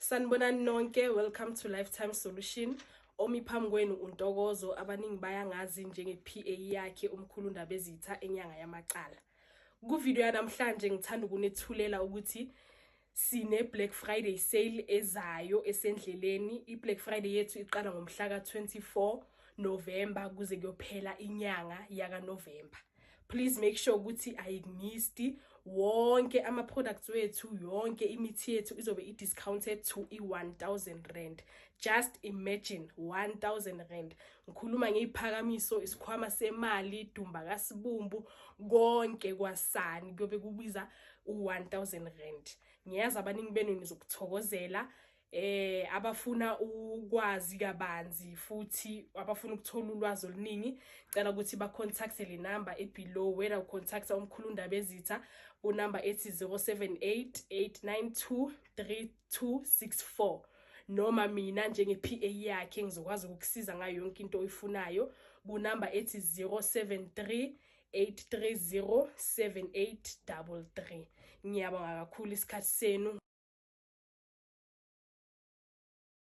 Sanibonani nonke, welcome to Lifetime Solution. Omi phambi kwenu uNtokozo, abaningi bayangazi njenge-PA yakhe umkhulu Ndabezitha enyanga yamacala. Ku-video yanamhlanje ngithanda ukunethulela ukuthi sine Black Friday sale ezayo esendleleni. I-Black Friday yethu iqala ngomhla ka-24 November kuze kuyophela inyanga yaka November. Please make sure ukuthi ayiku-miss-i. Wonke ama-products wethu, yonke imithi yethu izobe i-discounted to i-R1000. Just imagine, R1000. Ngikhuluma ngeyiphakamiso, isikhwama semali, dumba kasibumbu, konke kwasani kuyobe kubiza u-R1000. Ngiyazi abaningi benu nizokuthokozela. Abafuna ukwazi kabanzi futhi abafuna ukuthola ulwazi oluningi, cela ukuthi ba-contact le number e-below, whether u-contacta umkhulu Ndabezitha ku-number ethi 078 892 3264, noma mina njenge-PA yakhe ngizokwazi ukukusiza ngayo yonke into oyifunayo ku-number ethi 073 830 7833. Ngiyabonga kakhulu isikhathi senu.